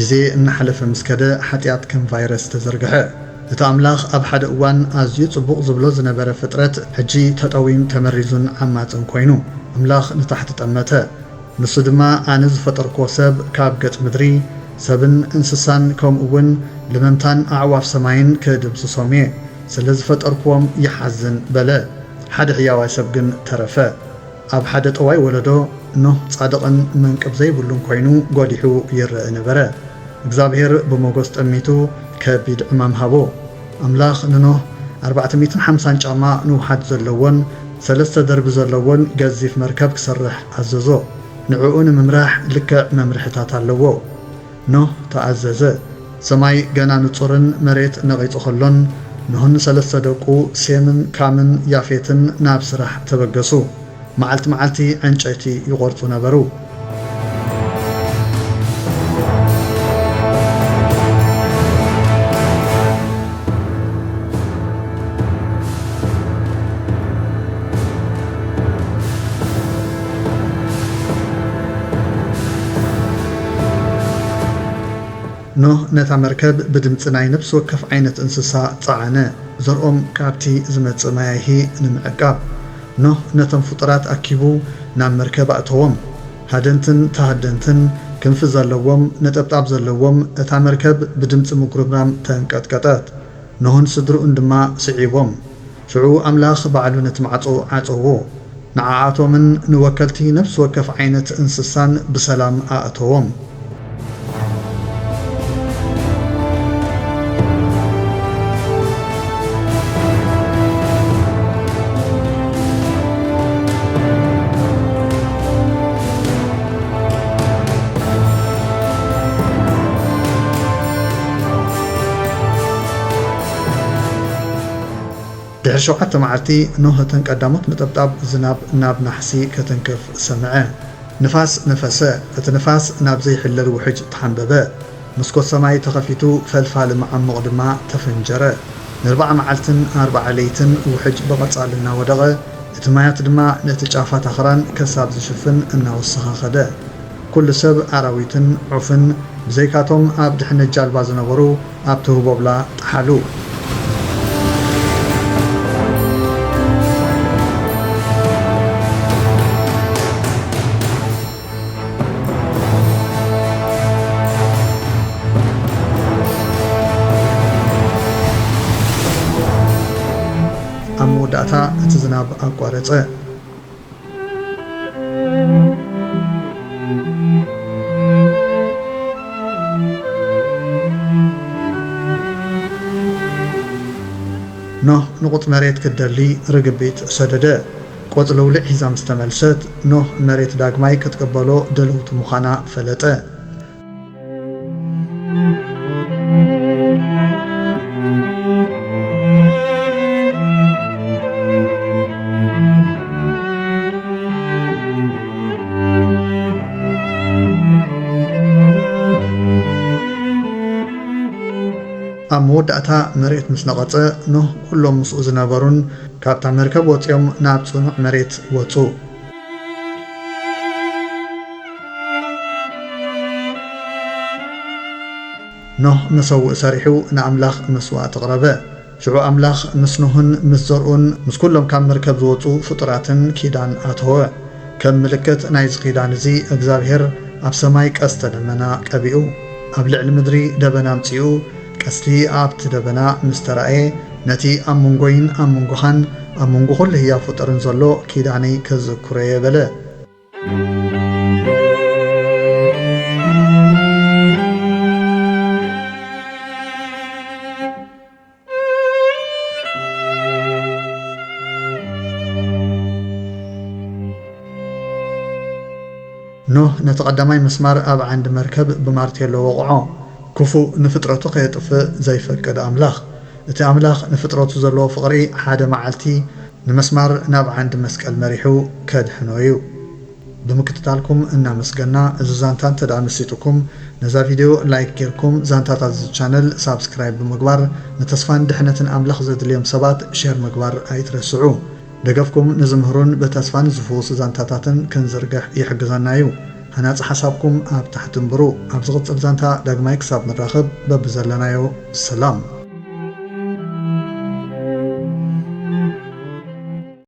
ግዜ እናሓለፈ ምስ ከደ፣ ሓጢኣት ከም ቫይረስ ተዘርግሐ። እቲ ኣምላኽ ኣብ ሓደ እዋን ኣዝዩ ጽቡቕ ዝብሎ ዝነበረ ፍጥረት፣ ሕጂ ተጠውዩን ተመሪዙን ዓማጽን ኮይኑ፣ ኣምላኽ ንታሕቲ ጠመተ። ንሱ ድማ፣ ኣነ ዝፈጠርክዎ ሰብ ካብ ገጽ ምድሪ፣ ሰብን እንስሳን ከምኡ እውን ለመምታን ኣዕዋፍ ሰማይን ክድምስሶም እየ። ስለ ዝፈጠርክዎም ይሓዝን በለ። ሓደ ሕያዋይ ሰብ ግን ተረፈ። ኣብ ሓደ ጠዋይ ወለዶ፣ ኖህ ጻድቕን መንቅብ ዘይብሉን ኮይኑ ጐሊሑ ይረአ ነበረ። እግዚኣብሔር ብሞገስ ጠሚቱ ከቢድ ዕማም ሃቦ። ኣምላኽ ንኖህ ኣርባዕተ ሚእትን ሓምሳን ጫማ ንውሓት ዘለዎን ሰለስተ ደርቢ ዘለዎን ገዚፍ መርከብ ክሰርሕ ኣዘዞ። ንዕኡ ንምምራሕ ልክዕ መምርሒታት ኣለዎ። ኖህ ተኣዘዘ። ሰማይ ገና ንጹርን መሬት ነቒጹ ከሎን፣ ኖህን ሰለስተ ደቁ ሴምን ካምን ያፌትን ናብ ስራሕ ተበገሱ። መዓልቲ መዓልቲ ዕንጨይቲ ይቖርጹ ነበሩ። ኖህ ነታ መርከብ ብድምጺ ናይ ነፍሲ ወከፍ ዓይነት እንስሳ ጸዓነ፣ ዘርኦም ካብቲ ዝመጽእ ማያሂ ንምዕቃብ። ኖህ ነቶም ፍጡራት ኣኪቡ ናብ መርከብ ኣእተዎም። ሃደንትን ተሃደንትን፣ ክንፊ ዘለዎም፣ ነጠብጣብ ዘለዎም፣ እታ መርከብ ብድምጺ ምጉርምራም ተንቀጥቀጠት። ኖህን ስድርኡን ድማ ስዒቦም። ሽዑ ኣምላኽ ባዕሉ ነቲ ማዕጾ ዓጸዎ። ንዓኣቶምን ንወከልቲ ነፍሲ ወከፍ ዓይነት እንስሳን ብሰላም ኣእተዎም። ድሕሪ ሸውዓተ መዓልቲ፣ ኖህ እተን ቀዳሞት ነጠብጣብ ዝናብ ናብ ናሕሲ ከተንክፍ ሰምዐ። ንፋስ ነፈሰ። እቲ ንፋስ ናብ ዘይሕለል ውሕጅ ተሓንበበ። መስኮት ሰማይ ተኸፊቱ፣ ፈልፋሊ መዓሙቕ ድማ ተፈንጀረ። ንኣርብዓ መዓልትን ኣርብዓ ለይትን ውሕጅ ብቐጻሊ እናወደቐ፣ እቲ ማያት ድማ ነቲ ጫፋት ኣኽራን ከሳብ ዝሽፍን እናወሰኸ ኸደ። ኩሉ ሰብ፣ ኣራዊትን ዑፍን፣ ብዘይካቶም ኣብ ድሕነት ጃልባ ዝነበሩ፣ ኣብቲ ህቦብላ ጠሓሉ። ኣብ መወዳእታ እቲ ዝናብ ኣቋረጸ። ኖህ ንቑጽ መሬት ክትደሊ ርግቢት ሰደደ። ቆጽሊ ውልዕ ሒዛ ምስ ተመልሰት፣ ኖህ መሬት ዳግማይ ክትቅበሎ ድልውቲ ምዃና ፈለጠ። ኣብ መወዳእታ መሬት ምስ ነቐጸ፣ ኖህ ኩሎም ምስኡ ዝነበሩን ካብታ መርከብ ወጺኦም ናብ ጽኑዕ መሬት ወጹ። ኖህ መሰውእ ሰሪሑ ንኣምላኽ መስዋእቲ ኣቕረበ። ሽዑ ኣምላኽ ምስ ኖህን ምስ ዘርኡን ምስ ኩሎም ካብ መርከብ ዝወጹ ፍጡራትን ኪዳን ኣተወ። ከም ምልክት ናይዚ ኪዳን እዚ እግዚኣብሄር ኣብ ሰማይ ቀስተ ደመና ቀቢኡ፣ ኣብ ልዕሊ ምድሪ ደበና ኣምጺኡ፣ ቀስቲ ኣብቲ ደበና ምስ ተራእየ፣ ነቲ ኣብ መንጎይን ኣብ መንጎኻን ኣብ መንጎ ኩሉ ህያው ፍጡርን ዘሎ ኪዳነይ ከዝክሮ እየ በለ። ኖህ ነቲ ቀዳማይ መስማር ኣብ ዓንዲ መርከብ ብማርቴሎ ወቕዖ። ክፉእ ንፍጥረቱ ከየጥፍእ ዘይፈቅድ ኣምላኽ። እቲ ኣምላኽ ንፍጥረቱ ዘለዎ ፍቕሪ ሓደ መዓልቲ ንመስማር ናብ ዓንዲ መስቀል መሪሑ ከድሕኖ እዩ። ብምክትታልኩም እናመስገና፣ እዚ ዛንታ እንተ ደኣ መሲጥኩም፣ ነዛ ቪድዮ ላይክ ጌርኩም፣ ዛንታታት እዚ ቻነል ሳብስክራይብ ብምግባር፣ ንተስፋን ድሕነትን ኣምላኽ ዘድልዮም ሰባት ሼር ምግባር ኣይትረስዑ። ደገፍኩም ንዝምህሩን ብተስፋ ንዝፍውሱ ዛንታታትን ክንዝርግሕ ይሕግዘና እዩ። ሃናጺ ሓሳብኩም ኣብ ታሕቲ እንብሩ። ኣብ ዝቕጽል ዛንታ ዳግማይ ክሳብ ንራኸብ በብዘለናዮ ሰላም።